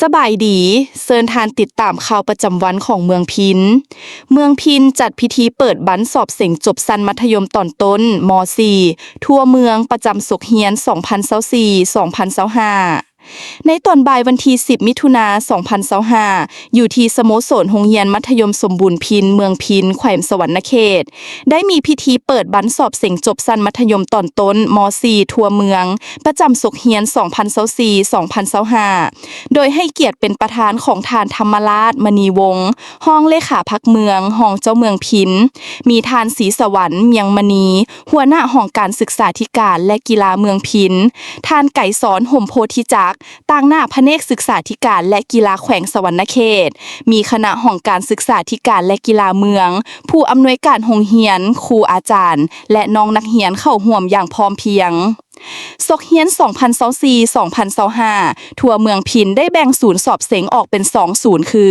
ສະບາຍດີ, ເຊີນທ່ານຕິດຕາມຂ່າວປະຈຳວັນຂອງເມືອງພິນ. ເມືອງພິນຈັດພິທີເປີດບັນສອບເສັງຈົບຊັ້ນມັດທະຍົມຕອນຕົ້ນ ມໍສີ່ ທົ່ວເມືອງ ປະຈຳສົກຮຽນ ສອງພັນຊາວສີ່ ສອງພັນຊາວຫ້າ. ໃນຕອນບ່າຍວັນທີສິບ ມິຖຸນາ ສອງພັນຊາວຫ້າ ຢູ່ທີ່ສະໂມສອນໂຮງຮຽນມັດທະຍົມສົມບູນພິນ ເມືອງພິນ ແຂວງສະຫວັນນະເຂດ ໄດ້ມີພິທີເປີດບັນສອບເສັງຈົບຊັ້ນມັດທະຍົມຕອນຕົ້ນ ມໍສີ່ ທົ່ວເມືອງ ປະຈຳສົກຮຽນ ສອງພັນຊາວສີ່ ສອງພັນຊາວຫ້າ ໂດຍໃຫ້ກຽດເປັນປະທານຂອງທ່ານ ທຳມະລາດ ມະນີວົງ ຮອງເລຂາພັກເມືອງ, ຮອງເຈົ້າເມືອງພິນ, ມີທ່ານ ສີສະຫວັນ ມຽງມະນີ ຫົວໜ້າຫ້ອງການສຶກສາທິການ ແລະ ກິລາເມືອງພິນ, ທ່ານ ໄກສອນ ຫົມໂພທິຈັກ ຕາງໜ້າພະແນກສຶກສາທິການ ແລະ ກິລາແຂວງສະຫວັນນະເຂດ, ມີຄະນະຫ້ອງການສຶກສາທິການ ແລະ ກິລາເມືອງ, ຜູ້ອຳນວຍການໂຮງຮຽນ, ຄູອາຈານ ແລະ ນ້ອງນັກຮຽນເຂົ້າຮ່ວມຢ່າງພ້ອມພຽງ. ສົກຮຽນ ສອງພັນຊາວສີ່ ສອງພັນຊາວຫ້າ ທົ່ວເມືອງພິນໄດ້ແບ່ງສູນສອບເສັງອອກເປັນສອງສູນ ຄື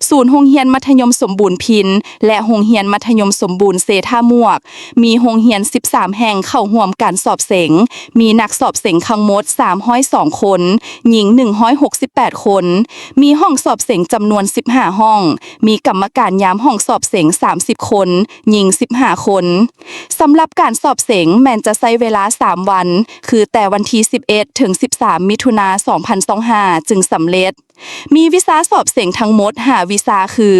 ສູນໂຮງຮຽນມັດທະຍົມສົມບູນພິນ ແລະ ໂຮງຮຽນມັດທະຍົມສົມບູນເຊທ່າໝວກ, ມີໂຮງຮຽນສິບສາມແຫ່ງເຂົ້າຮ່ວມການສອບເສັງ, ມີນັກສອບເສັງທັງໝົດສາມຮ້ອຍສອງຄົນ, ຍິງໜຶ່ງຮ້ອຍຫົກສິບແປດຄົນ, ມີຫ້ອງສອບເສັງຈຳນວນສິບຫ້າຫ້ອງ, ມີກຳມະການຍາມຫ້ອງສອບເສັງສາມສິບຄົນ, ຍິງສິບຫ້າຄົນ. ສຳລັບການສອບເສັງແມ່ນຈະໃຊ້ເວລາສາມວັນ ຄືແຕ່ວັນທີສິບເອັດ ເຖິງ ສິບສາມ ມິຖຸນາ ສອງພັນຊາວຫ້າ ຈຶ່ງສຳເລັດ. ມີວິຊາສອບເສັງທັງໝົດຫ້າວິຊາ ຄື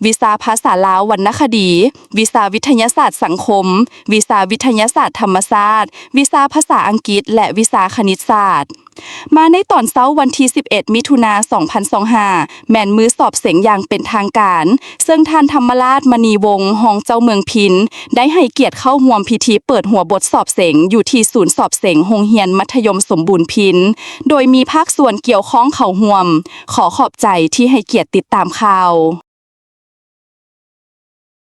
ວິຊາພາສາລາວວັນນະຄະດີ, ວິຊາວິທະຍາສາດສັງຄົມ, ວິຊາວິທະຍາສາດທຳມະຊາດ, ວິຊາພາສາອັງກິດ ແລະ ວິຊາຄະນິດສາດ. ມາໃນຕອນເຊົ້າວັນທີສິບເອັດ ມິຖຸນາ ສອງພັນຊາວຫ້າ ແມ່ນມື້ສອບເສັງຢ່າງເປັນທາງການ, ເຊິ່ງທ່ານ ທຳມະລາດ ມະນີວົງ ຮອງເຈົ້າເມືອງພິນ ໄດ້ໃຫ້ກຽດເຂົ້າຮ່ວມພິທີເປີດຫົວບົດສອບເສັງ ຢູ່ທີ່ສູນສອບເສັງໂຮງຮຽນມັດທະຍົມສົມບູນພິນ ໂດຍມີພາກສ່ວນກ່ຽວຂ້ອງເຂົ້າຮ່ວມ. ຂໍຂອບໃຈທີ່ໃຫ້ກຽດຕິດຕາມຂ່າວ.